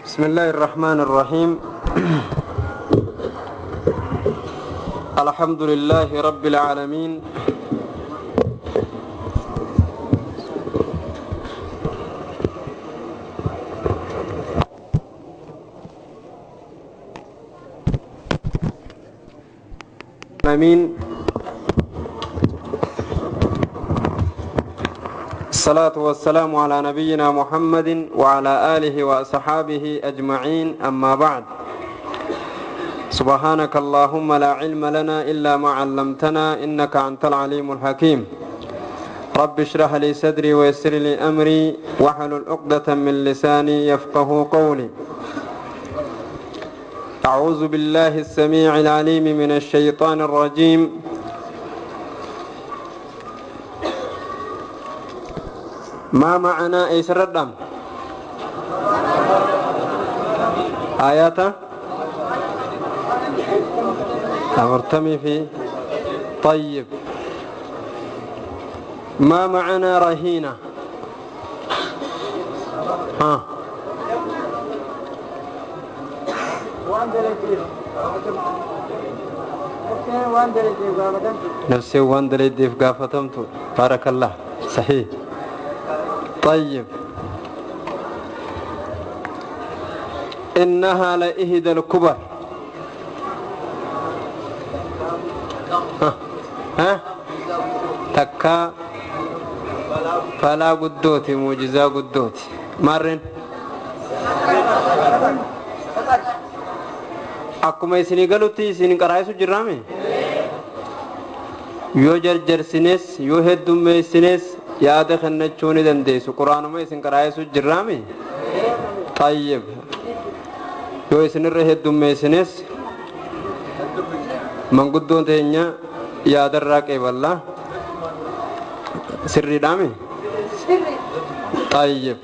بسم الله الرحمن الرحيم. الحمد لله رب العالمين، آمين. الصلاة والسلام على نبينا محمد وعلى آله وأصحابه أجمعين، أما بعد. سبحانك اللهم لا علم لنا إلا ما علمتنا إنك أنت العليم الحكيم. رب اشرح لي صدري ويسر لي أمري واحلل عقدة من لساني يفقه قولي. أعوذ بالله السميع العليم من الشيطان الرجيم. ما معنى إيسر الدم؟ آيات أمرتمي في. طيب، ما معنى رهينة؟ ها، نفسي وان دليديف قافتمت. بارك الله، صحيح. طيب، إنها لإهدى الكبر. ها ها تكا فلا قدوتي معجزة قدوتي مرن. Akkuma isinii galutti isin qaraa'isu jirraame, yoo jarjarsines yoo heddummeessines yaada kennachuu ni dandeessu. Quraanuma isin qaraa'isu jirraame. Tayyib, yoo isinirra heddummeessines manguddoon teenya yaadarraa qeeballaa sirriidhaame. Tayyib,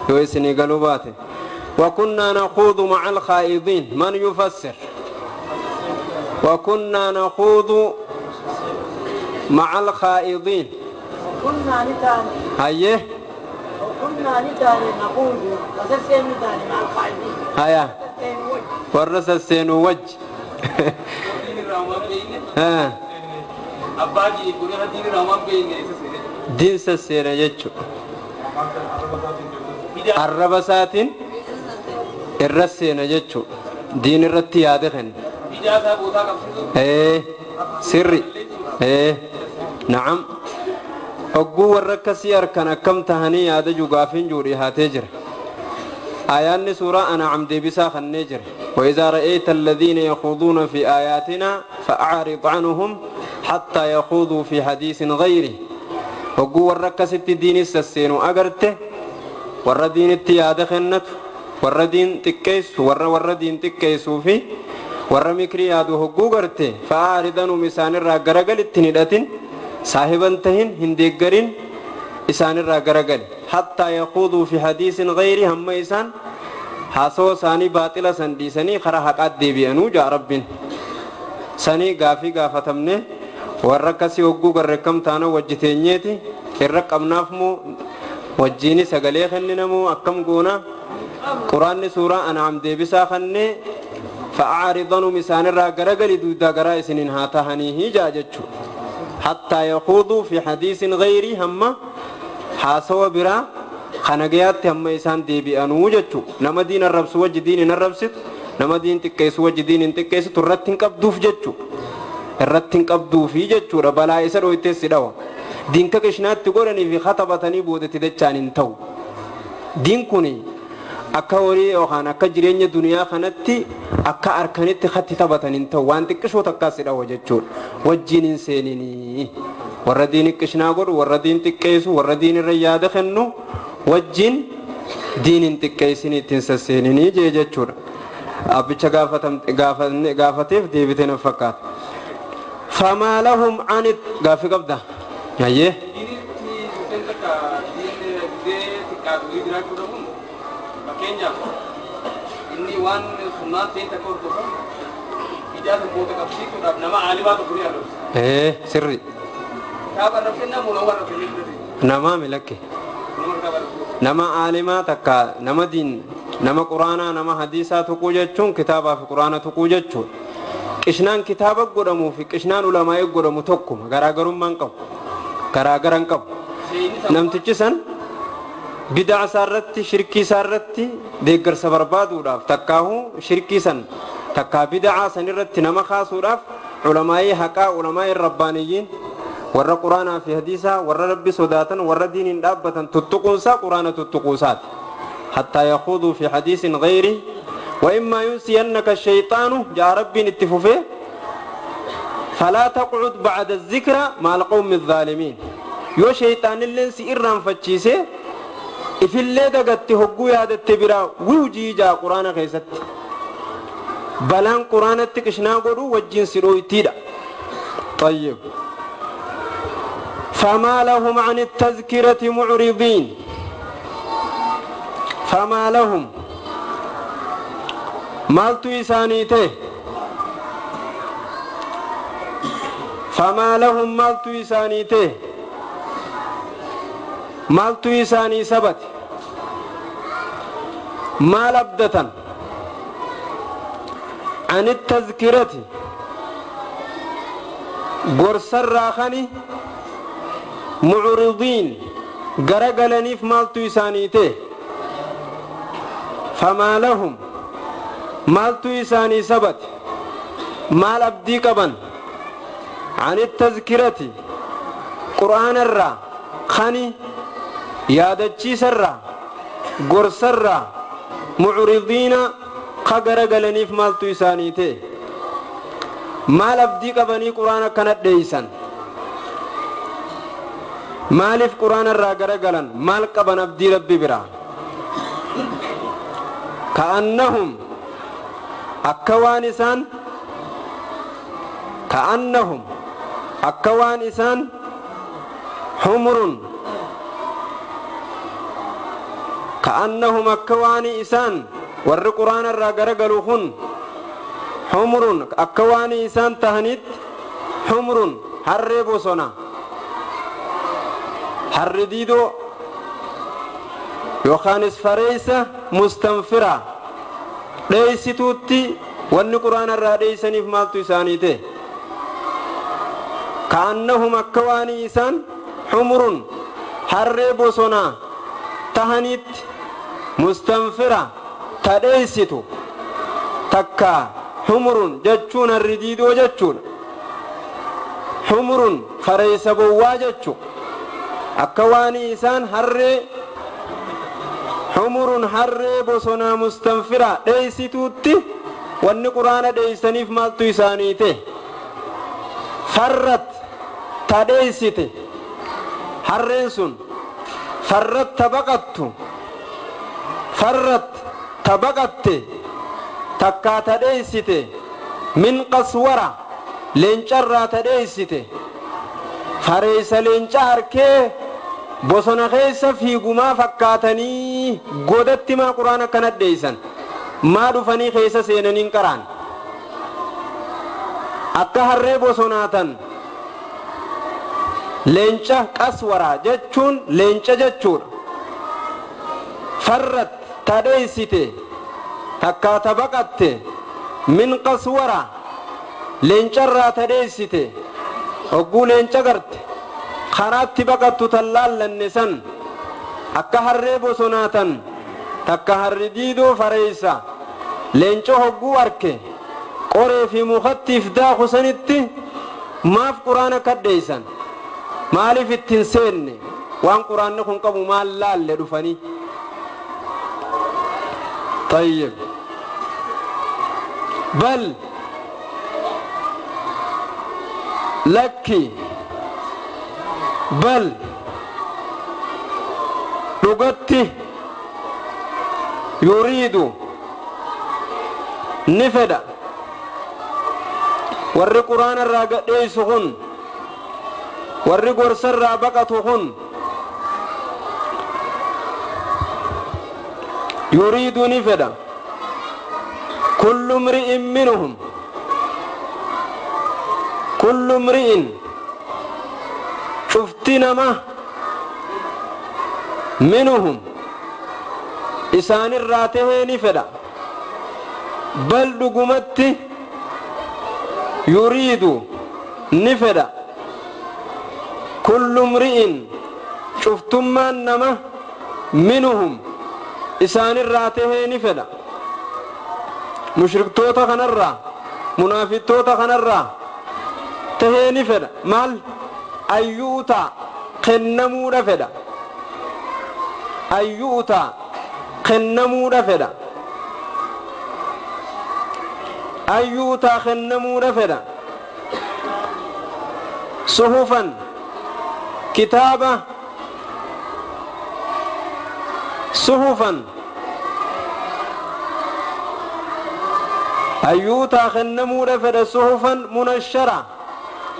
yoo isinii galuu baate. وكنا نخوض مع الخائضين، من يفسر؟ وكنا نخوض مع الخائضين. كنا نتاني. هيه. كنا نتاني نخوض وسسين نتاني مع الخائضين. هيا. ورس السين وجه. ها. دين سسين يجو. الربساتين irra seena jechuu, diin irratti yaada kenna. Ee sirri, ee na'am. Hogguu warra akkasii harkan akkam tahanii yaada jugaafiin juu dhihaatee jira. Aayaanni suuraa An'aam deebisaa kannee jira. وإذا رأيت الذين يخوضون في آياتنا فأعرض عنهم حتى يخوضوا في حديث غيره. Hogguu warra akkasitti diinis sasseenu agarte, warra diinitti yaada kennatu, warra diin xiqqeessu, warra diin xiqqeessuu fi warra mikrii yaadu hogguu garte, fa'aaridanum isaanirraa garagalitti hin hidhatin, saahiban tahin, hin deeggarin, isaanirraa garagali. Hattaa yaquuduu fi hadiisin gayri, hamma isaan haasawa isaanii baaxila san dhiisanii karaa haqaat deebi'anuu ja'a Rabbiin. Sanii gaafii gaafatamne, warra akkasii hogguu garre akkam taana wajji teenyeeti irra qabnaaf moo wajjiini sagalee kenninamoo akkam goona? Quraanni suuraa An'aam deebisaa kannee fa'aaridanum isaanirraa garagali, duudaa garaa isiniin haa tahanii hijaa jechuu. Hattaa yaquuduu fi hadiisin gayrii, hamma haasawa biraa kana gayaatti hamma isaan deebi'anuu jechuu. Nama diin arrabsu wajji diin hin arrabsitu, nama diin xiqqeessu wajji diin hin xiqqeessitu, irratti hin qabduuf jechuu, irratti hin qabduufi jechuudha. Balaa isa dhoyteessi dhawa diinka qishnaatti godhanii fi katabatanii boodatti dachaan hin ta'u. Diin kuni akka horii yookaan akka jireenya duniyaa kanatti akka harkanitti hatti taphatan hin ta'u. Waan xiqqishoo takkaas dhawa jechuudha. Wajjiin hin seeninii, warra diin qishnaa godhu, warra diin xiqqeessu, warra diin irra yaada kennu wajjiin diin hin xiqqeessinii ittiin sasseeninii jee jechuudha. Abbicha gaafateef deebitee na fakkaata. Famaa lahum anit gaaffii qabda. Hayyee. Fakkeenyaaf inni waan sunnaan ta'e takka hordofa ijaasa goota qabsiisuudhaaf nama aalimaa tokko ni arrabsa. Ee sirri. Kitaaba arrabsee nama nama arrabsee ni fudhate. Namaa milakke. Nama kitaaba arrabsee. Nama aalimaa takka nama diin Nama quraanaa nama hadiisaa tuquu jechuun kitaabaa fi quraana tuquu jechuudha. Qishnaan kitaaba godhamuu fi qishnaan ulamaa'ee godhamu tokkuma garaagarummaan qabu. Garaagaran qabu. Namtichi san bidaa isaa irratti shirkii isaa irratti deeggarsa barbaaduudhaaf takkaahuu shirkii san takkaa bidaa san irratti nama kaasuudhaaf ulamaa'ee haqaa ulamaa'ee rabbaaniyyiin warra quraanaa fi hadiisaa warra rabbi sodaatan warra diiniin dhaabbatan tuttuquunsaa quraana tuttuquusaati. حتى يخوضوا في حديث غيره وإما ينسينك الشيطان جاء ربي اتففه فلا تقعد بعد الذكرى مع القوم الظالمين. يو شيطان اللي سئران فتشيسه إفلي دقت هقو يا التبرا ويوجي جاء قرآن خيست بلان قرآن التكشنا قدو وجين سروي تيدا. طيب فما لهم عن التذكرة معرضين. فما لهم مالتو إسانيته فما لهم مالتو إسانيته مالتو إساني سبت ما لبدة عن التذكرة قرص الراخني معرضين قرقلنيف مالتو إسانيته فما لهم مالتو إساني سبت مال أبدي قبن عن التذكرة قرآن الرا خاني يادتشيس الرا قرص الرا معرضين قرقلنيف مالتو إسانيته مال أبدي قبني قرآن كانت ديسان مالف قرآن الرا قرقلن مال قبن أبدي ربي برا كأنهم أكوان إسان كأنهم أكوان إسان حمر كأنهم أكوان إسان ور قرآن الرقرقلوهن حمر أكوان إسان تهنيت حمر حربوسنا حرديدو يوخانس فريسة مستنفرة ليستوتي وان قرآن الراديسني في مالتو إسانيته كأنهم أكواني إسان حمر حربوسنا تهنيت مستنفرة تديستو تكا حمر جتشون الرديد وجتشون حمر فريسة بواجتشو أكواني إسان حر حمر حر بوسنا مستنفرة ديستوتي وان قرآن ديسنيف مالتو إسانيته فرت تديسته حرنسون فرت تبقت فرت تبقت تكا تديسته من قسورة لنجرة تديسته فريس لنجار كي bosona keessa fiigumaa fakkaatanii godatti maa quraana kana dheeysan maa dhufanii keessa seenaniin qaraan akka harree bosonaatan leenca qaswaraa jechuun leenca jechuudha. Farrat tadheeysite takkaa tabaqatte min qaswara leencarraa tadheeysite hogguu leenca garte karaatti baqattu tallaallanne san akka harree bosonaatan takka harri diidoo fareeysa leenca hogguu arke qoree fi mukattiif daaku sanitti maaf quraana kadheeysan maaliif ittiin seenne waan quraanni kun qabu maal laalle dhufanii. طيب بل لك بل لغتي يريد نفدا ور قرآن الراقديسهن ور قرص الرابقتهن يريد نفدا كل امرئ منهم كل امرئ شفتنا ما منهم Isaanirraa tahee ni fedha. Bal dhugumatti yuriidu ni fedha. Kullu mri'in cuftummaan nama minuhum isaanirraa tahee ni fedha. Mushriktoota kanarraa, munaafittoota kanarraa tahee ni fedha. Maal? Ayyuutaa kennamuudha fedha. Ayyuutaa kennamuudha fedha. Ayyuutaa kennamuudha fedha. Suhufan kitaaba, suhufan ayyuutaa kennamuudha fedha. Suhufan munashara,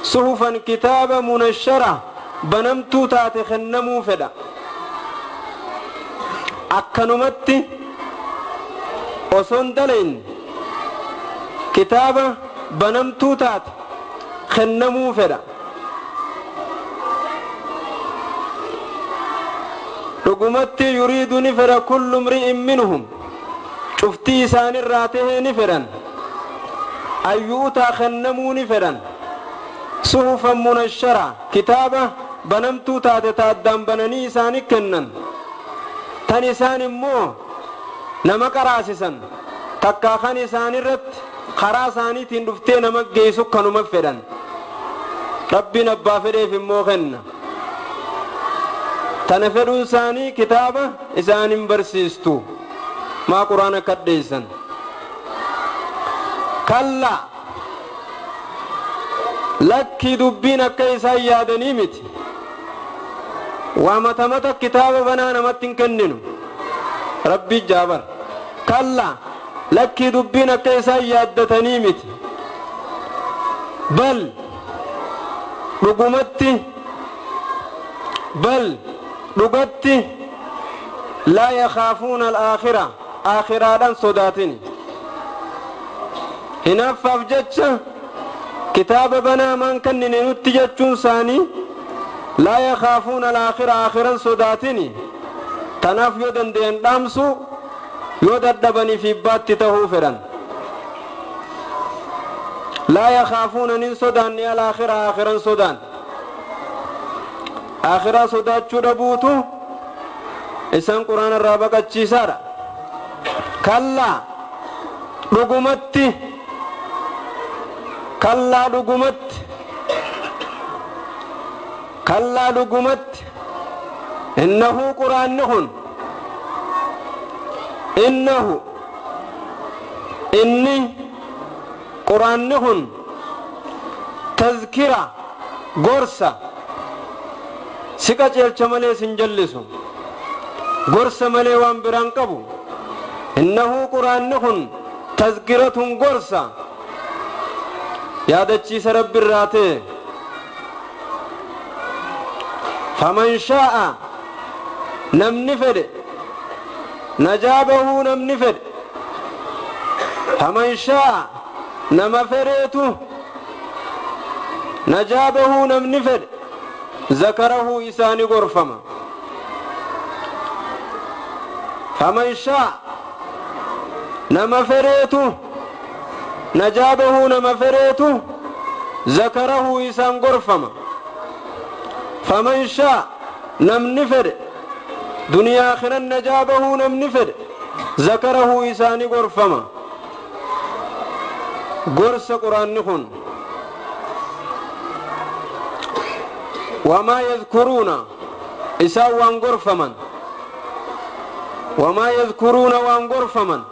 suhufan kitaaba munashara banamtuu taate kennamuu fedha. Akkanumatti osoon dalayn kitaaba banamtuu taate kennamuu fedha. Dhugumatti yuriidu ni fedha kullu mri'in minhum cuftii isaanirraa tahee ni fedhan. Ayyuutaa kennamuu ni fedhan. Suhufan munashara kitaaba banamtuu taate ta addaan bananii isaani kennan. Tan isaan immoo nama qaraasisan takkaa kan isaanirratti karaa isaaniitiin dhuftee nama geessu kanuma fedhan. Rabbiin abbaa fedheef immoo kenna. Tana fedhuun isaanii kitaaba isaanin barsiistu. Maa quraana kadheessan. Kalla lakkii dubbiin akka isaan yaadanii miti. Waa mata mata kitaaba banaa namatti hin kenninu. Rabbi jaabar. Kalla lakkii dubbiin akka isaan yaaddatanii miti. Bal dhugumatti, bal dhugatti laa yakhaafuuna al-aakhira aakhiraadhaan sodaatini. Hinaaffaaf jecha kitaaba banaa maan kennine nutti jechuun isaanii laa yakhaafuuna al-aakhira aakhiran sodaatini. Tanaaf yoo dandeeyan dhaamsu, yoo dadhabanii fi baatti tahuu fedhan. Laa yakhaafuuna nin sodaanne al-aakhira aakhiran sodaan. Aakhiraa sodaachuu dhabuutu isaan quraana irraa baqachiisaadha. Kallaa dhugumatti, kallaa dhugumatti, kallaa dhugumatti innahu quraanni kun innahu inni quraanni kun tazkira gorsa si qajeelcha malee sin jallisu, gorsa malee waan biraan qabu. Innahu quraanni kun tazkiratun gorsa yaadachiisa rabbi irraa ta'e. Faman shaa'a namni fedhe najaa bahuu namni fedhe. Faman shaa'a nama fedheetu najaa bahuu namni fedhe zakarahu isaani gorfama. Faman shaa'a nama fedheetu najaa bahuu nama fedheetu zakarahu isaan gorfama. Faman shaa'a namni fedhe duniyaa akhiran najaa bahuu namni fedhe zakarahu isaani gorfama. Gorsa quraanni kun wamaa yadhkuruuna isaan waan gorfaman, wamaa yadhkuruuna waan gorfaman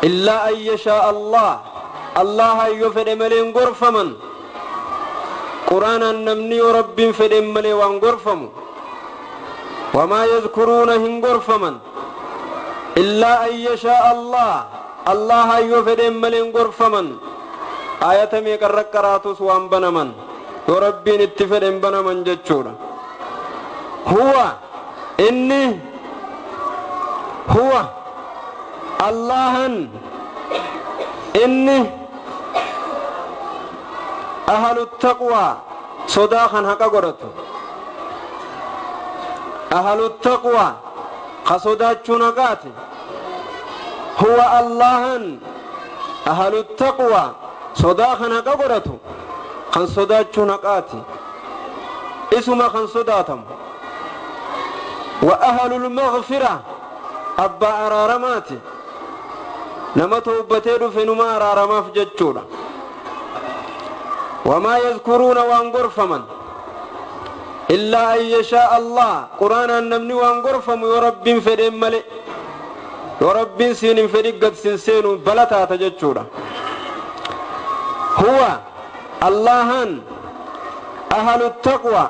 illaa an yashaa Allah Allah yoo fedhe malee hin gorfaman. Quraanaan namni yoo rabbiin fedhe malee waan gorfamu. Wamaa yadhkuruuna hin gorfaman illaa an yashaa Allah Allah yoo fedhe malee hin gorfaman. Ayata meeqarra qaraatus waan banaman yoo rabbiin itti fedhe hin banaman jechuudha. Huwa inni huwa Allahan inni ahlu taqwaa sodaa kan haqa godhatu. Ahlu taqwaa خصداتشون قاتي هو الله أهل التقوى صداخنا قبرته خن صداتشون قاتي اسم خن صداتم وأهل المغفرة أبا أرارماتي نما توبتي فينما أرارما في جتشولا وما يذكرون وان غرفمن إلا أن يشاء الله قرآن النمني وان غرفم ورب فدين ملئ ورب سين فريق سنسين بلتا تجتشولا هو اللهن أهل التقوى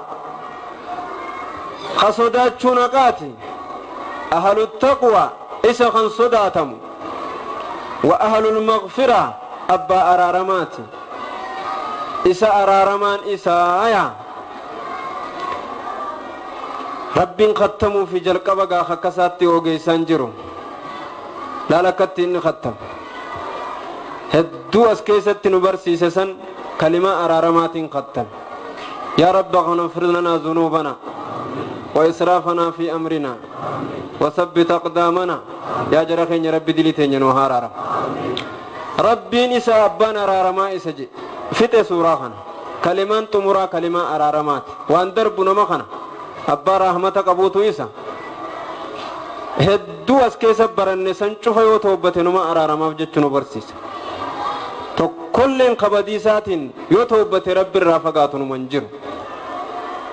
خصداتشون قاتي أهل التقوى إسا خنصداتم وأهل المغفرة أبا أرارماتي إسا أرارمان إسا آيا رب ختموا في جلقبقا خكساتي وقيسان جرو لا لكتي إني ختم هدو أسكيست نبرسي سسن كلمة أرارمات ختم يا رب اغفر لنا ذنوبنا وإسرافنا في أمرنا وثبت أقدامنا يا جرخين يا رب دليتين نهارا ربي نساء أبانا رارما إسجي فتة سوراخنا كلمان تمرا كلمة أرارمات وان درب نمخنا أبا رحمتك أبو تويسا هدو أسكيس برنسان شوف يوتوبة نما أرارما بجتشنو برسيس كل قبديسات يوتوبة رب الرافقات نمنجر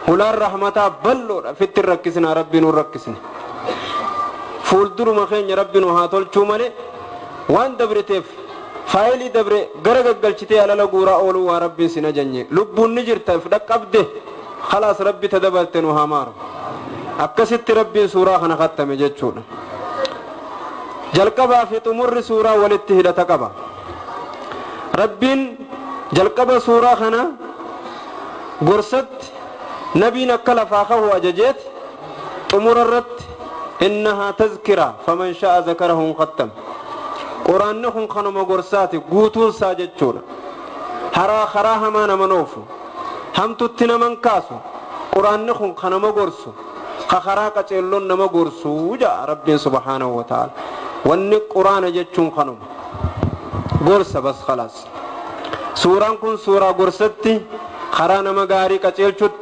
هلا الرحمة بلور فت الركسنا ربي نور ركسنا فولدر مخين ربي نهاتول شومالي وان دبرتف فايلي دبر غرغ غلچتي على لغورا اولو وربي سنجني لبون نجرت فدق عبده خلاص ربي تدبرت نهامار اكست ربي سورة خنا ختم جچون جلقبا في تمر سورة ولته تقبا ربي جلقبا سورة خنا غرست نبينا كلفاخه أججت تمر الرت إنها تذكرة فمن شاء ذكره ختم قرآن نخن خنم غرساتي قوتون ساجدشون هرا خراها ما نمنوفو هم تتنا من كاسو قرآن نخن خنم غرسو خخراك تلون نم غرسو جاء ربي سبحانه وتعالى وان قرآن جتشون خنم غرسة بس خلاص سوران كن سورة غرستي خرا نم غاري كتلشت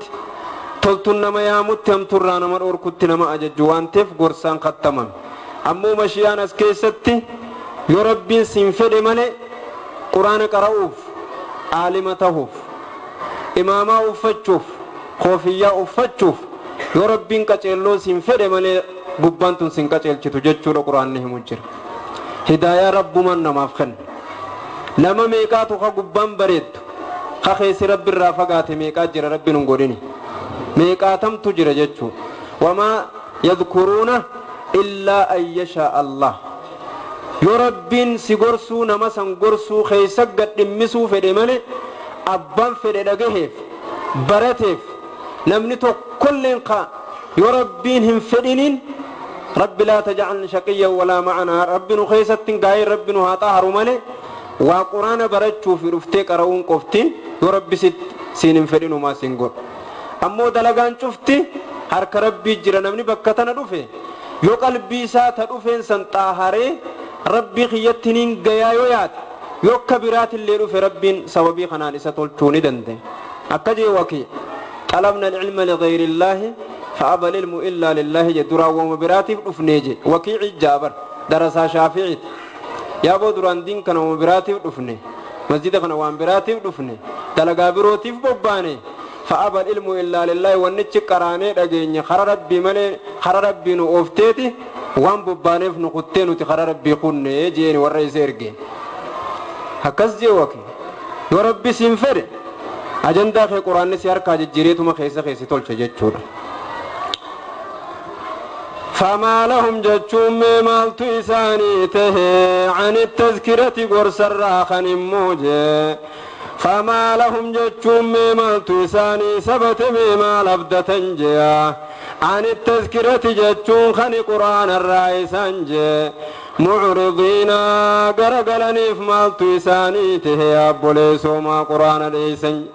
تلتون نما يامت هم ترى نما أوركت نما أججوان تف غرسان ختمم أمو مشيان أسكيستي يربي سنفد ملي قرآن قرؤوف عالمته إماما أفتشوف خوفيا أفتشوف يربي كتلو سنفد ملي قبانتون سنكتل تجتشو القرآن نهم جر هدايا رب من نمافخن لما ميقاتو خقبان بريد خخيس رب الرافقات ميقات جر ربي نقولني ميقاتم تجر جتشو وما يذكرون إلا أن يشاء الله يربين سيغرسو نما سنغرسو خيسك قد امسو فدمالي أبان فددقهف برتف نمنتو كل قا يربين هم فدنين رب لا تجعلني شقيا ولا معنا رب نخيسة قاير رب نهاتاهر مالي وقرآن برتشو في رفتيك أرون قفتين يربي ست سين فدنو ما سنغر أمو دلقان شفتي هرك ربي جرى نمني بكتنا دفه يو قلبي ساتا دفين سنطاهري ربي خيتنين قيايو يات يو كبيرات اللي رفي ربي سببي خنان إسا تولتوني دنده أكجي وكي طلبنا العلم لغير الله فأبى العلم إلا لله جدرا ومبراتي رفنيجي وكيع الجابر درسا شافعي يا بو دران دين كان ومبراتي رفني مسجد كان ومبراتي رفني دلقا بروتي بباني فأبى العلم إلا لله ونتش قراني دغيني خر ربي ملي خر ربي نو اوفتيتي وان بباني فنقتين وتخر ربي قني جيني ورئيس ارجي هكذا جوكي وربي سنفر اجندا في قران سيار كاج جريتو ما خيسه خيسه تولچ جچور فما لهم جچوم مالت إساني ته عن التذكرة غرسر خن موجه فما لهم جچوم مالت إساني سبت ما لبدة جيا عن التذكرة جچوم خن قرآن الرئيسان جي معرضين غرغلني مالت إساني ته أبوليسو ما قرآن الرئيسان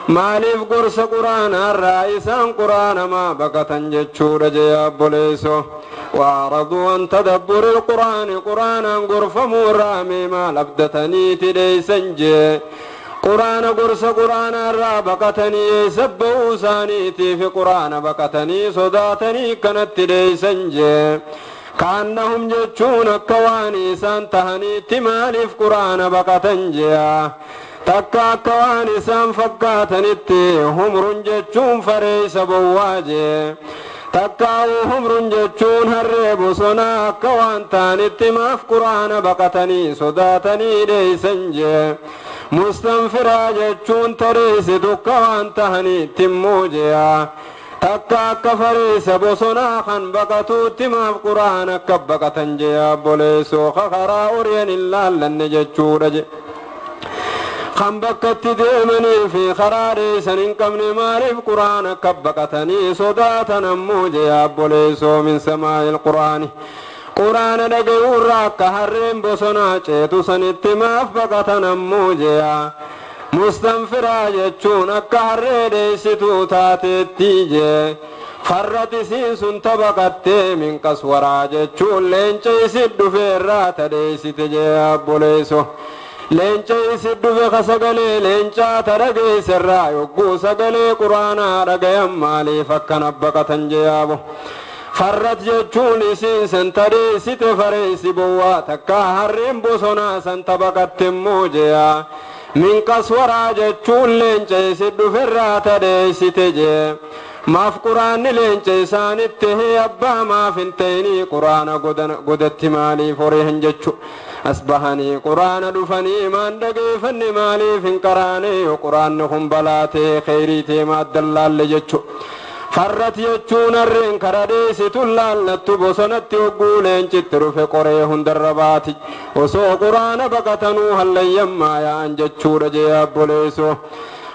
مالف قرص قرآن الرئيسان قرآن ما بقتن جچور جي أبوليسو وأعرضوا عن تدبر القرآن قرآنا غرفموا رامي ما لبدتني تديسن جي قرآن قرص قرآن الرا بقتني سبوا سانيتي في قرآن بقتني صداتني كانت تديسن جي كأنهم جتشون كواني سانتهني تمالف قرآن بقتن جي تكا كواني سان فكاتنتي هم رنجتشون فريس بواجي تكاو هم رنجتشون هرب صنا كوان تانتي ماف قرآن بقتني صداتني ليسن جي مستنفرا جتشون تريس دكوان تهني تموجيا تكا كفريس بصنا خن بقتو تماف قرآن كبقتن جيا بوليسو خخرا أورين الله لن جتشورج خن بكت ديمني في خراري سنين كمني مالف قرآن كبقتني صداتنا موجيا بوليسو من سماء القرآن قرآن دقيورا كهرين بصنا چيتو سنت ماف بقتنا موجيا مستنفرا جتشون كهرين ديستو تاتي تيجي فرت سيسون تبقت من قسورا جتشون لينچي سدو فيرا تديست جيا بوليسو لينچي سدو في خسقلي لينچا ترقي سرا يقو سقلي قرآن رقيا مالي فكنا بقتن جيابو فرت جتشون سين تريست فريس بوا تكا هرين بصنا سنتبقت موجيا من قسورا جتشون لينچي سدو فرا تريست جي ماف قرآن لينچي سانته أبا ما فنتيني قرآن قدت مالي فريهن جتشو أصبحني قرآن دفني من دقيفني مالي فنقراني وقرآن هم بلاتي خيريتي ما الدلال جتشو فرت يجون الرين كرديس تلال بصنت وقولين جتر في قريهن درباتي وسو قرآن بقتنو هل يما يا أنجتشو رجي أبوليسو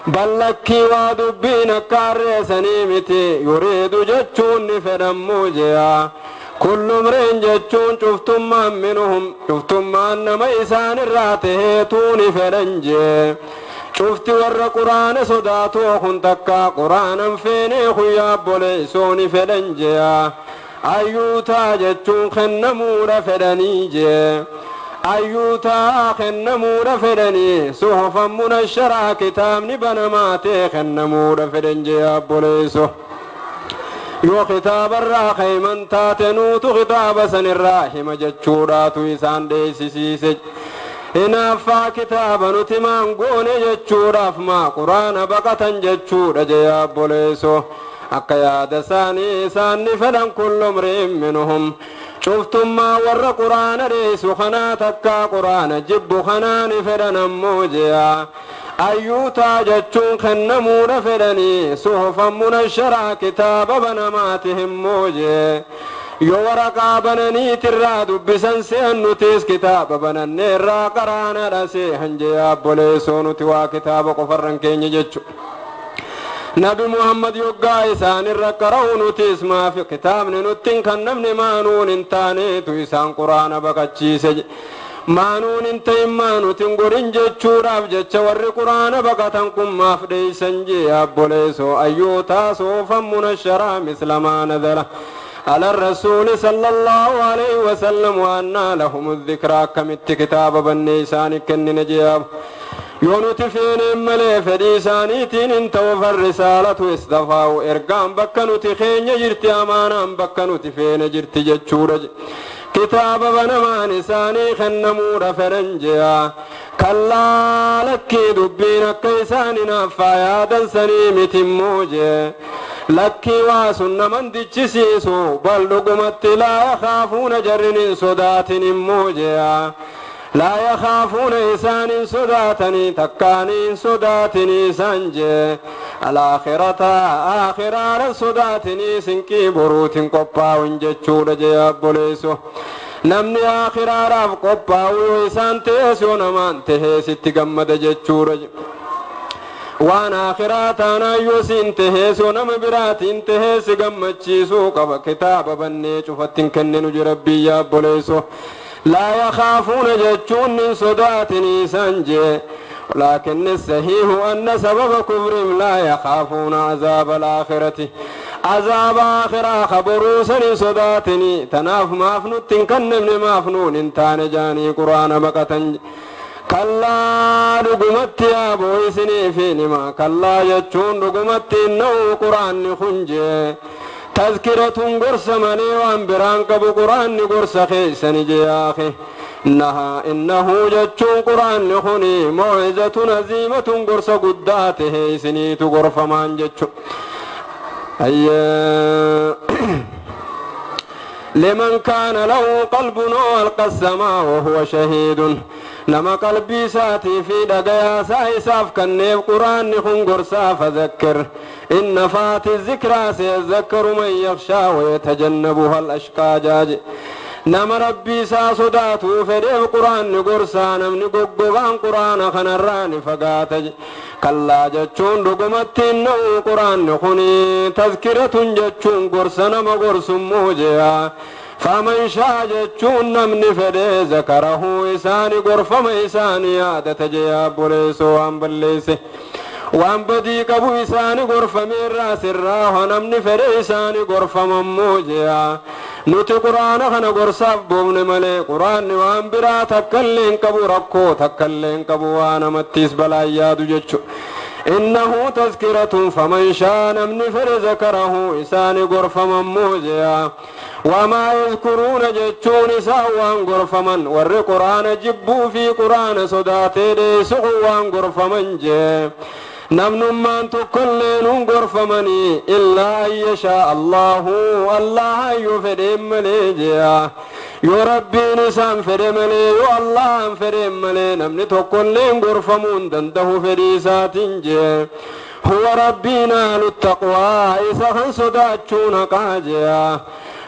بلكي ودبين كاريسني متي يريد جتشون فدموجيا كل امرئ جتشون شفتم ما منهم شفتم ما أنما إسان الراته توني فدنجي شفت ور قرآن صداتو خنتكا قرآن فيني خيا بوليسوني فدنجيا أيوتا جتشون خنمور فدنيجي أيوتا خنمور فدني صحفا منشرا كتاب نبنماتي خنمور فدنجيا بوليسو يو خطاب الراخي من تاتنوت خطاب سن الراحم جتشوراتو إسان ديسي إنافا كتابا نتمان قوني جتشوراف ما قرآن بقتا جتشورا جيا بوليسو أكا يا ساني ساني فلن كل امرئ منهم شفتم ما ور قرآن ريسو خنا تكا قرآن جب خنان فلن موجيا أيوتا جتشون خنمور فلني صحفا منشرا كتاب بنماتهم موجي yoo waraqaa bananiitirraa dubbisan se'an nutis kitaaba bananneerraa qaraanaadha seehan jee abboleessoo nuti waa kitaaba qofarran keenya jechu nabi muhammad yoggaa isaanirra qara'u nutis maafi kitaabni nuttin kan namni maanuun hin taaneetu isaan quraana baqachiise maanuun hin ta'in maanutin godhin jechuudhaaf jecha warri quraana baqatan kun maaf dheeysan jee abboleessoo ayyootaa soofan munasharaa mislamaa nazala على الرسول صلى الله عليه وسلم وأنا لهم الذكرى كمت كتاب بنيسان كن نجياب يونت فين ملي فديساني تين انتو فالرسالة استفاو إرقام بكنوتي خين جرتي أمانا بكنوتي فين جرتي جتشورج كتاب بنمان ساني خنمور فرنجيا كلا لكي دبين كيسان نافايا دنسني متموجي لكي واسن من دجسيسو بل لقمت لا يخافون جرن صدات موجيا لا يخافون إسان صداتني تكاني صداتني سنجي الآخرة آخرة صداتني سنكي بروت قبا ونجتشور جياب بوليسو نمني آخرة راف قبا وإسان تيسو نمان تهيسي تقمد جتشور waan akhiraa taanaa yoo siin taheesoo nama biraatiin tahee si gammachiisuu qaba kitaaba bannee cufattiin kenninu jira biyya obboleessoo laa yakaafuuna jechuun nin sodaatinii isaan jee ولكن الصحيح أن سبب كفرهم لا يخافون عذاب الآخرة. Azaaba aakhiraa ka boruu san hin sodaatinii tanaaf maaf nutti hin kennamne maaf nuun hin taane jaanii quraana baqatan. Kallaa dhugumatti yaaboo isiniif hima. Kallaa jechuun dhugumatti inna'u quraanni kun jee tazkiratun gorsa malee waan biraan qabu quraanni gorsa keeysani jee yaake. Naha innahu jechuun quraanni kuni maw'izatun aziimatun gorsa guddaa tahe isiniitu gorfamaan jechu. لمن كان له قلب ألقى السماء وهو شهيد. نما قلبي ساتي في دقيا سايساف كنيف قرآن خن قرسا فذكر إن فات الذكرى سيذكر من يخشى ويتجنبها الأشقى جاج. نما ربي سا صداتو فريف قرآن قرسا نمني قبان قرآن خنران فقاتج. كلا جتشون رقمت إنه قرآن خني تذكرة جتشون قرسا نما قرس موجيا. فمن شاء جتشون نمني فري ذكره إساني قرفم إساني عادة جيا بوليسو وان بليسي وان بدي قبو إساني قرفم الراس الراه نمني فري إساني قرفم موجيا. نوتي قرآن خنا قرصاف بومن ملي قرآن وان برا تكلين قبو ركو تكلين قبو وانا متيس بلا يادو جتشو. إنه تذكرة فمن شاء نمني فري ذكره إساني قرفم موجيا. وما يذكرون جتشون سوان غرفمن ور قرآن جبو في قرآن صداتي ديسقوان غرفمن جي. نمن من تكلين غرفمني إلا أن يشاء الله الله يفرم لي يربي نسام فرم لي الله فرم لي نمن تكلين غرفمون دنده فريسات جي. هو ربنا للتقوى إذا صداتشون قاجيا.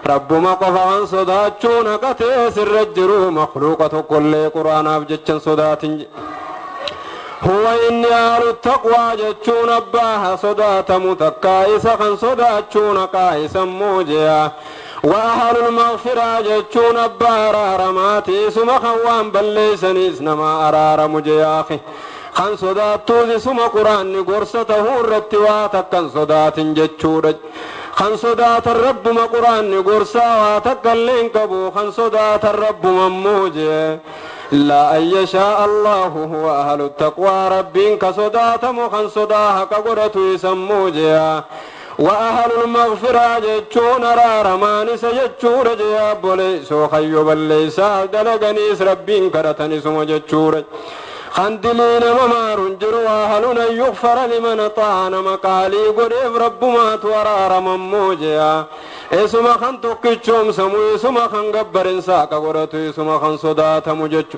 ربما قفا صداتشون قتيس الرجر مخلوقة كل قرآن أبجتشن صدات. هو إني أهل التقوى جتشون أباها صدات متكا إسخا صداتشون قائسا موجيا. وأهل المغفرة جتشون أبا رارماتي سمخا وان بليسني إسنما أرار مجياخي. خان صداتو سم قرآن قرصته الرتواتك كان صدات جتشورج. خان صدات الرب ما قرآن قرصا واتك اللين قبو خان صدات الرب مموجي. لا أن يشاء الله هو أهل التقوى ربين كصدات مخان صداها كقرة يسموجيا. وأهل المغفرة جتشون رارمان سجتشور جياب وليسو خيوبا ليسا دلقنيس ربين كرتنسو جتشور. خندلين ممار جروا أهلنا يغفر لمن طعن مقالي قريب رب ما تورار مموجيا. اسم خن تقچوم سمو اسم خن گبرن ساق غرتو اسم خن صدات مجچ.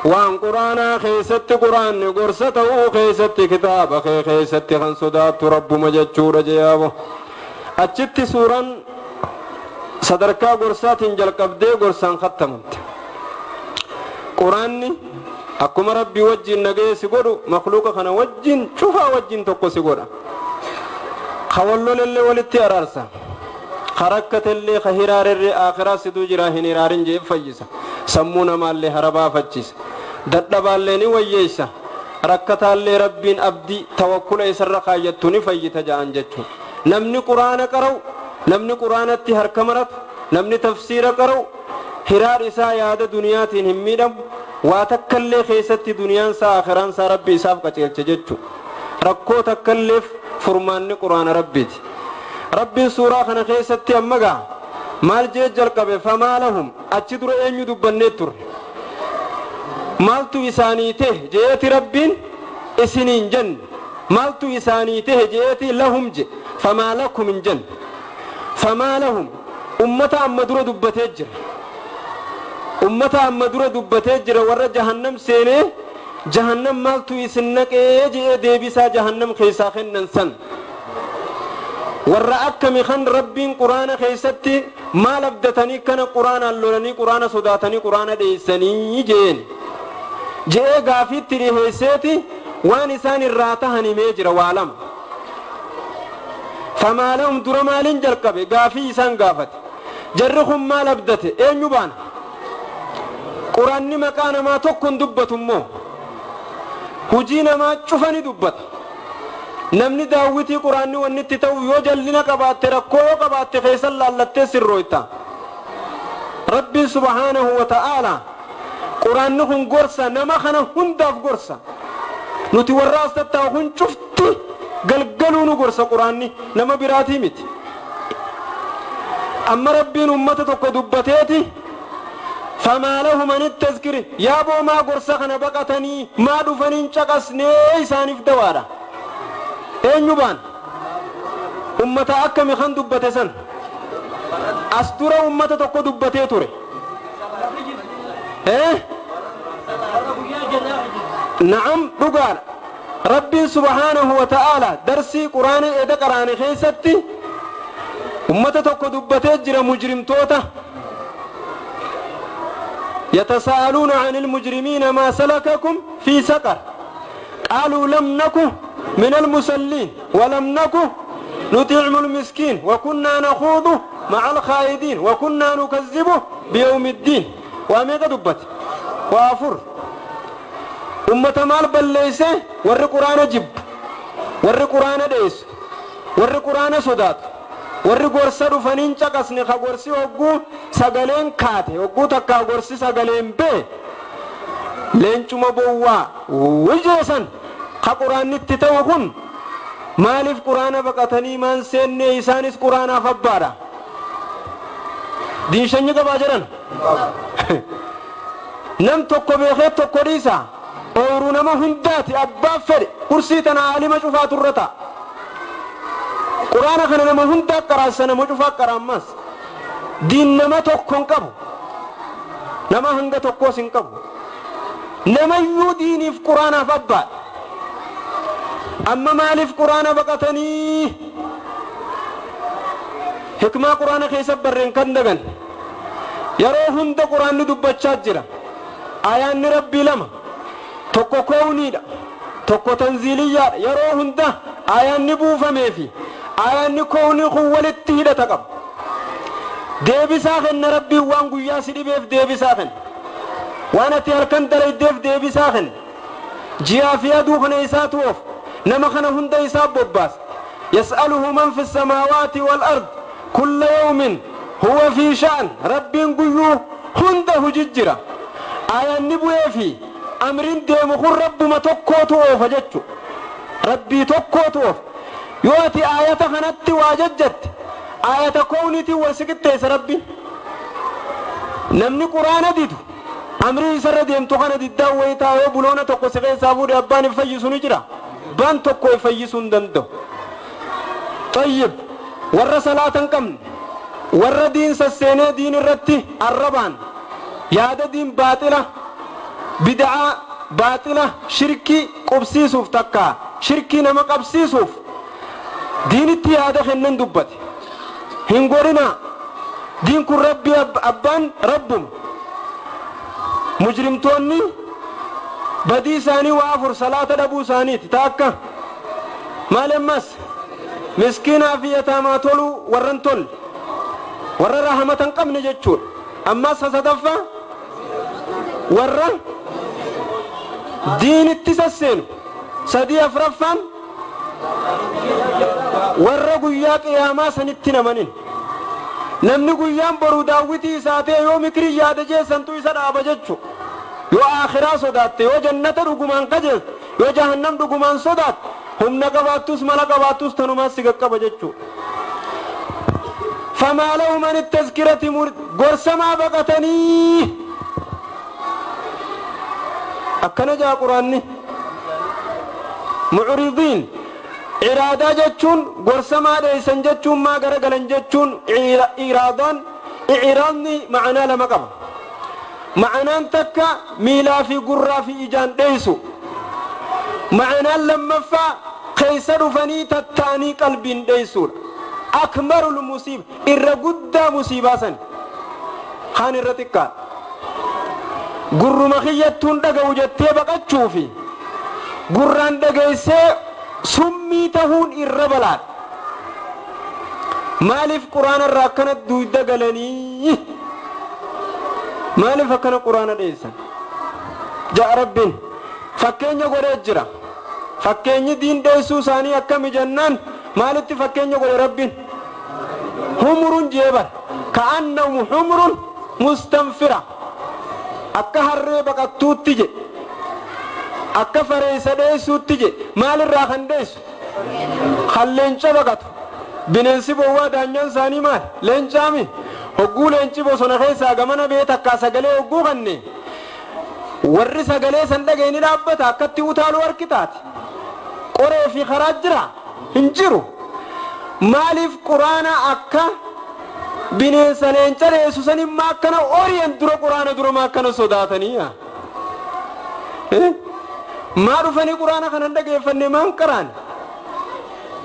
وان قران خيست قران غرستو خيست كتاب خيست خن صدات رب مجچو رجيابو. اچت سوران صدركا غرساتين جلقبدي غرسان ختمت. قران akkuma rabbi wajjin nagee si godhu makhluuqa kana wajjin cufaa wajjin tokko si godha. Kawallolellee walitti araarsa. Karakkatellee ka hiraarerree akhiraa siduu jira hin hiraarin jee fayyisa. Sammuu namaallee harabaafachiisa. Dadhabaallee ni wayyeessa. Rakkataallee rabbiin abdii tawakkula isarra kaayyattu ni fayyita ja'an jechuudha. Namni quraana qara'u, namni quraanatti harka maratu, namni tafsiira qara'u hiraar isaa yaada duniyaatiin hin miidhamu. Waa takkallee keessatti duniyaan isaa akhiraan isaa rabbi isaaf qajeelche jechuudha. Rakkoo takkalleef furmaanni quraana rabbiiti. Rabbiin suuraa kana keessatti amma gaa maal jee jalqabe famaa lahum achi dura eenyu dubbannee turre maaltu isaanii ta'e jeeti rabbiin isiniin jenne maaltu isaanii ta'e jeeti lahum je famaa lakum hin jenne famaa lahum ummata amma dura dubbatee jira. Ummata amma dura dubbatee jira warra jahannam seenee jahannam maaltu isin naqee jee deebisaa jahannam keessaa kennan san warra akkami kan rabbiin quraana keessatti maal abdatanii kana quraanaan lolanii quraana sodaatanii quraana dheessanii jeen jee gaafiitti dhiheesseeti waan isaan irraa tahan himee jira waa lama. Famaa lahum dura maaliin jalqabe gaafii isaan gaafate jarri kun maal abdate eenyu baana quraanni maqaa namaa tokko hin dubbatu immoo hujii namaa cufa ni dubbata. Namni daawwitii quraanni wanni itti ta'u yoo jallina qabaatte, rakkoo yoo qabaatte, keessan laallattee sirrooyta. Rabbiin subhaanahu wa ta'aalaa quraanni kun gorsa nama kana hundaaf gorsa. Nuti warra as tattaa'u kun cufti galgaluu nu gorsa quraanni, nama biraatii miti. Amma Rabbiin ummata tokko dubbateeti, famaa lahum ani tazkiri, yaaboo maa gorsa kana baqatanii, maa dhufaniin caqasnee? Isaaniif dawaadha. Eenyu baan? Ummata akkami kan dubbate san? As dura ummata tokko dubbatee ture. Na'am, dhugaadha. Rabbiin subhaanahu wa ta'aala darsii quraana eda qaraane keessatti ummata tokko dubbatee jira, mujrimtoota. يتساءلون عن المجرمين ما سلككم في سقر قالوا لم نك من المصلين ولم نك نطعم المسكين وكنا نخوض مع الخائدين وكنا نكذب بيوم الدين. وأميقا دبت وأفر أمة مال بليسة ور قرآن جب، ور قرآن ديس، ور قرآن صدات، warri gorsa dhufaniin caqasne, ka gorsi hogguu sagaleen kaate, hogguu takkaa gorsi sagaleen bee leencuma bowwaa wijeesan, ka quraannitti ta'u kun maaliif quraana baqatanii maan seenne? Isaanis quraanaaf abbaadha. Diinshanyi qabaa jedhan. Nam tokko beekee tokko dhiisa. Ooyiruu nama hundaati. Abbaan fedhe kursii tana aalima cufaatu irra ta'a. Quraana kana nama hundaa qaraassa, nama cufaa qaraammas. Diin nama tokko hin qabu, nama hanga tokkos hin qabu. Namayyuu diiniif quraanaaf abbaadha. Amma maaliif quraana baqatanii? Hikmaa quraana keessa barreen kan dagan, yeroo hunda quraanni dubbachaa jira. Ayaanni Rabbii lama, tokko koowniidha, tokko tanziiliyyaadha. Yeroo hunda ayaanni buufameefi ayaanni kownii kun walitti hidhata qaba. Deebisaa kenna Rabbiin. Waan guyyaa si dhibeef deebisaa kenna, waan ati halkan dalaydeef deebisaa kenna. Ji'aa fi aduu kana isaatu oof, nama kana hunda isaa bobbaasa. يسأله من في السماوات والأرض كل يوم هو في شأن. Rabbiin guyyuu hunda hujijjira. Ayaanni bu'ee fi amriin deemu kun Rabbuma tokkootu oofa jechu, Rabbii tokkootu oofa. Yoo ati aayata kanatti waa jajjatte, aayata koowniitiin wal si qixxeessa Rabbi. Namni quraana didu amrii isarra deemtu kana diddaan wayitaa yoo buloona tokko si keessaa fuudhe, abbaan hin fayyisu ni jira? Abbaan tokko hin fayyisuu hin danda'u. طيب, warra salaata hin qabne, warra diin sasseenee diin irratti arrabaan yaada diin baaxila, bid'aa baaxila, shirkii qubsiisuuf, takka shirkii nama qabsiisuuf diinitti yaada kennan dubbate. Hin godhinaa, diin kun Rabbi abbaan Rabbuma. Mujrimtoonni badii isaanii waa afur: salaata dhabuu isaaniiti ta akka maal, ammas miskiinaa fi yataamaa toluu warran tolle, warra rahamata hin qabne jechuudha. Ammas sadaffaa warra diinitti sasseenu sadii, afraffaan warra guyyaa qiyaamaa sanitti namanin. Namni guyyaan boruu daawwitii isaa ta'e yoo mikrii yaada jeessantu isa dhaaba jechu. Yoo aakhiraa sodaatte, yoo jannata dhugumaan kajeelte, yoo jahannam dhugumaan sodaatte, humna qabaattus mala qabaattus tanumaan si qaqqaba jechuu. فما لهم عن التذكرة. Gorsamaa baqatanii akkana jaa quraanni. معرضين, iraadaa jechuun gorsamaa dheeysan jechuun, maa garagalan jechuun. Iraadaan, icraadni ma'anaa lama qaba. Ma'anaan takka miilaa fi gurraa fi ijaan dheeysu. Ma'anaan lammaffaa keeysa dhufanii tattaanii qalbiin dheeysuudha. أكبر المصيبة, irra guddaa musiibaa san kaan irra xiqqaadha. Gurruma kiyyattuun dhaga'u jettee baqachuufi gurraan dhageessee summii tahuun irra balaadha. Maaliif quraana irraa akkana duyda galanii? Maaliif akkana quraana dheessan ja'a? Rabbiin fakkeenya godhee jira. Fakkeenyi diin dheessuu isaanii akkami jennaan maalitti fakkeenya godhe Rabbiin? Humrun jeebar ka'annahum humrun mustanfira, akka harree baqattuutti je, akka fareessa dheessuutti je. Maalirraa kan dheessu? Kan leenca baqatu. Bineensi bowwaa daanyaan isaanii maal? Leencaami. Hogguu leenci bosona keessaa gamana bee takkaa sagalee hogguu kanne warri sagalee san dhaga'e ni dhaabbata. Akkatti utaaluu harki taate qoree fi karaa jira hin jiru. Maaliif quraana akka bineensa leenca dheessu san immoo akkana oriyan dura quraana dura maa akkana sodaatanii? Maa dhufanii quraana kana hin dhageeffanne? Maan qaraane?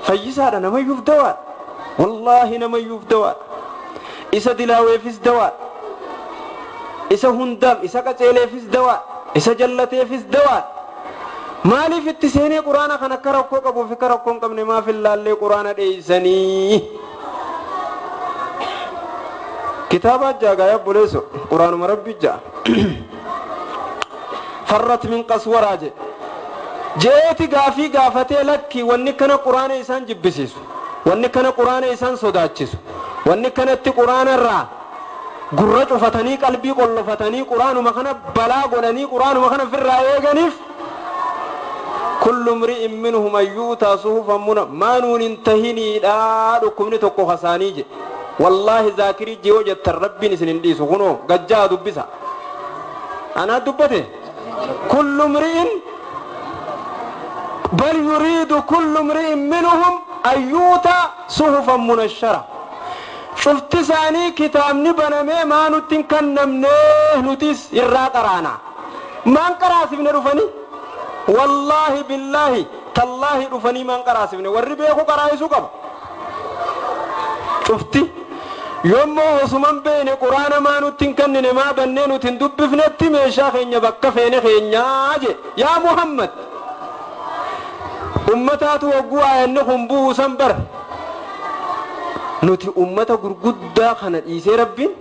Fayyisaadha, namayyuuf dawaadha. Wallaahi namayyuuf dawaadha. Isa dilaaweefis dawaadha, isa hundaaf, isa qaceeleefis dawaadha, isa jallateefis dawaadha. Maaliif itti seenee quraana kan akka rakkoo qabuuf akka rakkoo hin qabne maaf hin laallee quraana dheeysanii? Kitaaba jaagaa yabboleeso quraanuma Rabbi ja'a. Farrat min qaswaraa jedhe jeeti gaafii gaafatee lakki wanni kana quraana isaan jibbisiisu, wanni kana quraana isaan sodaachisu, wanni kanatti quraana irraa gurra cufatanii qalbii qollofatanii quraanuma kana balaa godhanii quraanuma kana ofirraa eeganiif. Kullu mri'in minhum an yu'taa suhufan muna maa nuun hin tahiniidha dhukkubni tokko kasaanii jedhe. Wallaahi zaakirii jiyoo jettan Rabbiin isin hin dhiisu. Kunoo gajjaa dubbisa anaa dubbate. Kullu mri'in bal yuriidu kullu mri'in minhum an yu'taa suhufan munashshara. Cufti isaanii kitaabni banamee maa nutti hin kennamnee nutis irraa qaraana maan qaraasifne dhufanii? Wallaahi billaahi tallaahi dhufanii maan qaraasifne? Warri beeku qaraayisuu qaba. Cufti yoommoo osuman beene quraana maa nutti hin kennine, maa bannee nuti hin dubbifnetti meeshaa keenya bakka feene keenyaa je. Yaa Muhammad, ummataatu hogguu aayanni kun bu'uusan bar nuti ummata gurguddaa kana dhiisee Rabbiin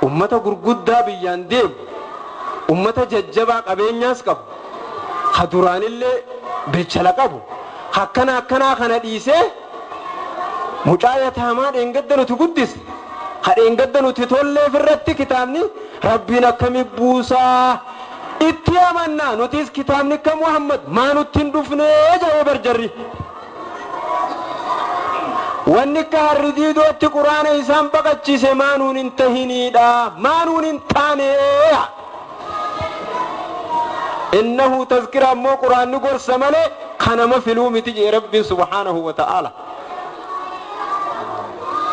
ummata gurguddaa biyyaan deemu, ummata jajjabaa qabeenyaas qabu, ka duraanillee bilchala qabu, akkana akkanaa kana dhiisee mucaa yataamaa dheengadda nuti guddise, ka dheengadda nuti tolleef irratti kitaabni Rabbiin akkami buusaa itti amannaa? Nutis kitaabni akka Muhammad maa nutti hin dhufnee jedhee barjarri. Wanni akka harri diidootti quraana isaan baqachiise maanuun hin tahiniidha, maanuun hin taaneeya. Innahu tazkira ammoo quraanni gorsa malee kanama filuu miti jee Rabbiin subhaanahu wa ta'aala.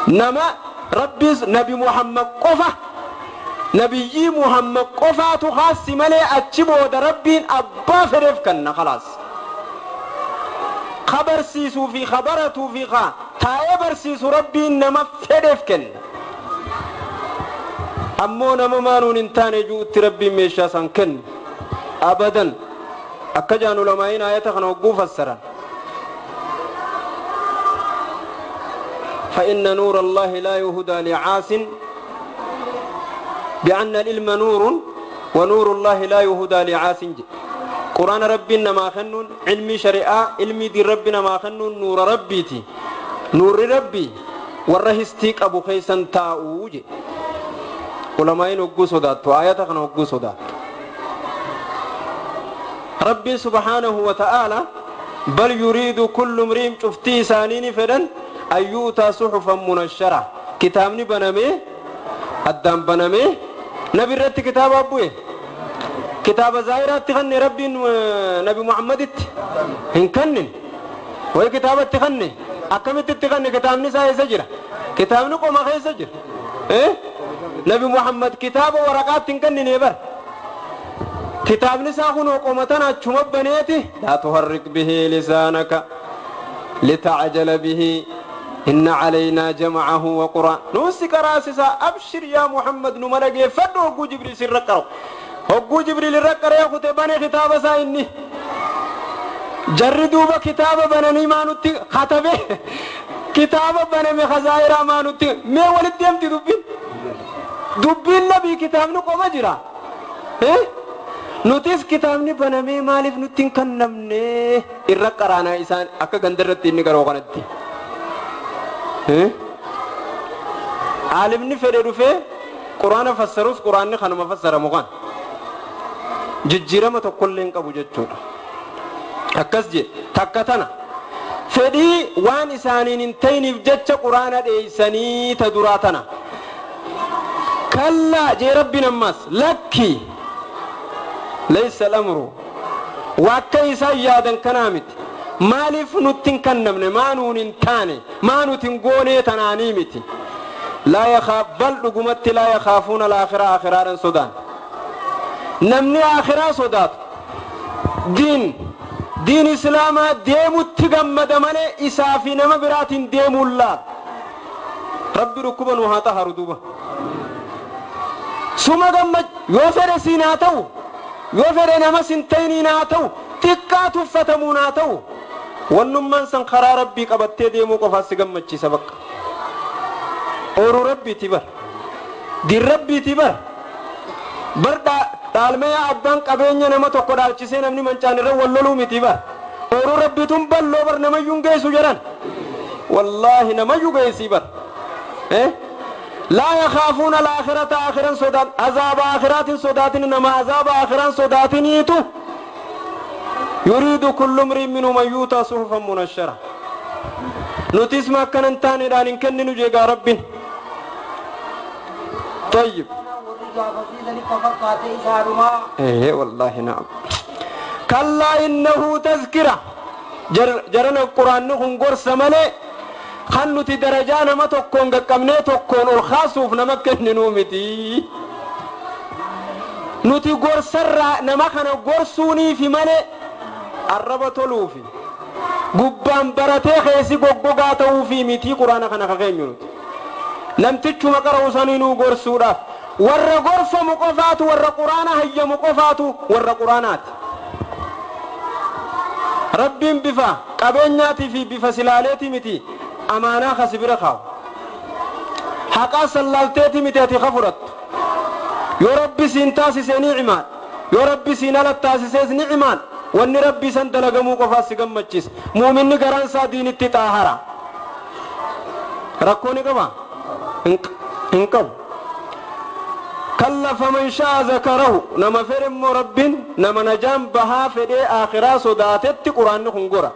Nama Rabbiis Nabi Muhammad qofa, nabiyyii Muhammad qofaatu kaassi malee achi booda Rabbiin abbaa fedheef kanna khalaas. Ka barsiisuu fi ka baratuu fi ka taa'ee barsiisu Rabbiin nama fedheef kenna. Ammoo nama maanuun hin taane ju'utti Rabbiin meeshaa san kennu abadan. Akka jaan ulamaa'iin ayata kana hogguu fassaran, فإن نور الله لا يهدى لعاس، بأن العلم نور ونور الله لا يهدى لعاس. قرآن ربنا ما خنون علمي شريعة علمي دي ربنا ما خنون نور ربيتي نور ربي ورهستيك أبو خيسان تاوجي. علماء وقو صدات آيات خنا وقو صدات. ربي سبحانه وتعالى بل يريد كل امرئ شفتي سانيني فدن أن يؤتى صحفا منشرة. كتابني بنامي أدام بنامي نبي رت كتاب أبوه كتاب زايرات تغني ربي نبي محمد هنكنن وهي كتابة تغني أكملت تغني كتاب نساء سجرة كتاب نقوم خير سجر إيه نبي محمد كتاب ورقات تنكنن يبر كتاب نساء قومتنا تشمب بنيتي لا تحرك به لسانك لتعجل به إن علينا جمعه وقرآن نوسك راسسا. أبشر يا محمد نمرق فدو هقو جبريل سرقرو هقو جبريل الرقر يا ختباني خطاب سايني جردوا بكتاب بنني ما نتي خطبه كتاب بنمي خزائر ما نتي ما ولد يمتي دبين دبين نبي كتاب نقوم جرا إيه Nutis kitaabni banamee maaliif nutti hin kennamne irra qaraanaa isaan akka gandarratti inni garoo kanatti. Aalimni fedhe dhufee quraana fassarus quraanni kanuma fassaramu kan jijjiirama tokkollee hin qabu jechuudha. Akkas je takka tana fedhii waan isaaniin hin ta'iniif jecha quraana dheeysanii ta duraa tana. Kallaa jee rabbiin ammas lakki laysa al-amru waa akka isaan yaadan kanaa miti. Maaliif nutti hin kennamne maa nuun hin taane maa nuti hin goonee tanaanii miti. Laa yakhaaf bal dhugumatti laa yakhaafuuna al-aakhiraa aakhiraadhaan sodaan. Namni aakhiraa sodaatu diin islaamaa deemutti gammada malee isaa fi nama biraatiin deemuun laala. Rabbi dhukkuba nu haa xaharu duuba. Suma gammad yoo fedhe siin haa ta'u yoo fedhe nama sin ta'iniin haa ta'u xiqqaa tuffatamuun haa ta'u wannummaan san karaa rabbii qabattee deemuu qofaas si gammachiisa bakka. Ooruu rabbiiti bar. Diin rabbiiti bar. Bar dhaalmaya abbaan qabeenya nama tokko dhaalchisee namni mancaan irra wal loluu miti bar. Ooruu rabbiituun balloo bar namayyuu hin geessu jedhan. Wallaahi namayyuu geessii bar. Laa yakhaafuuna al-aakhirata aakhiran sodaat azaaba aakhiraatiin sodaatin nama azaaba aakhiraan sodaatiniitu yuriidu kullu mri'in minhum an yuutaa suhufan munashshara. Nutis ma akkana hin taaneedhaan hin kenninu jeegaa rabbiin. طيب. إيه والله نعم. كلا إنه تذكرة. جرنا القرآن نخن قرص ملي خنوتي درجانا ما تكون قمني تكون الخاصوف نمكن نومتي. نوتي قرص نمكن قرصوني في ملي الربط لوفي. قبان برتي خيسي قبقاته في متي قرآن خنا خيمينوت. Namtichuma qara'u saniinuu gorsuudhaaf warra gorfamu qofaatu warra quraana hayyamu qofaatu warra quraanaati. Rabbiin bifa qabeenyaatii fi bifa silaaleeti miti amaanaa kasi bira kaa'u. Haqaa sallaalteeti miti ati ka fudhattu. Yoo rabbi siin taasise ni cimaan yoo rabbi siin ala taasisees ni cimaan wanni rabbi san dalagamuu qofaas si gammachiisa. Muuminni garaan isaa diinitti xaahara. Rakkoo ni qabaa? Hin qabu. Kalla faman sha'a zakarahu nama fedhe immoo rabbiin nama najaan bahaa fedhee aakhiraa sodaatetti quraanni kun gora.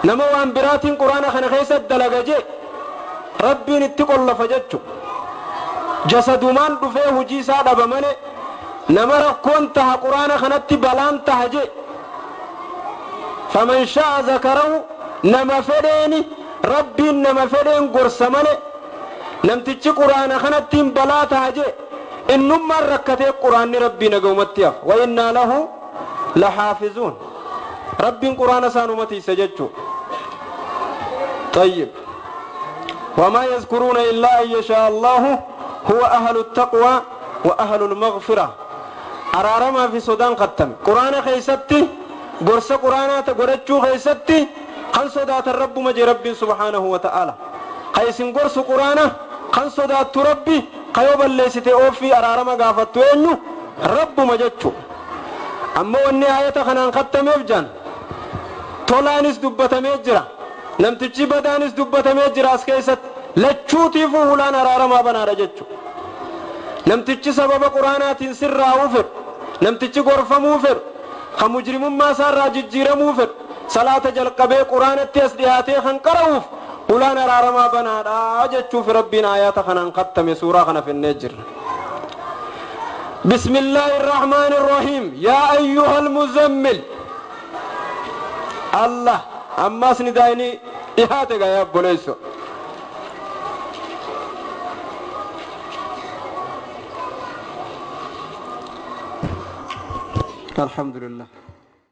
Nama waan biraatiin quraana kana keessa dalaga jee rabbiin itti qollafa jechu. Jasadumaan dhufee hojii isaa dhaba malee nama rakkoon taha quraana kanatti balaan taha jee. Faman sha'a zakarahu nama fedheeni rabbiin nama fedheen gorsa malee namtichi quraana kanattiin balaa taha jee innummaan rakkatee quraanni rabbii nagahumatti hafa. Wa innaa lahu lahaafizuun. Rabbiin quraana isaan umatiisa jechuu. طيب. وما يذكرون إلا أن يشاء الله هو أهل التقوى وأهل المغفرة. أرارما في سودان ختم قرآن خيستي قرص قرآن تقرأتشو خيستي خن صدات الرب مجي ربي سبحانه وتعالى خيسن قرص قرآن خن صدات ربي خيوب اللي ستئوفي أرارما قافتو إنه رب مجتشو. أما والنهاية خنان ختم يفجان طولانس دبتم يجرى نمتجي بدانس دبتم يجرى أسكيست لتشوتي فولان أرارما بنا رجتشو. نمتجي سبب قرآنات سر أوفر نمتجي غرفة موفر خمجرم ما سار ججير موفر صلاة جلقبي قرآن التسدياتي خنقروف فلان رارما بنا راجتشو في ربنا آيات خنان ختم سورة خنا في النجر. بسم الله الرحمن الرحيم. يا أيها المزمل الله أما سندايني إهاتك يا بوليسو. الحمد لله.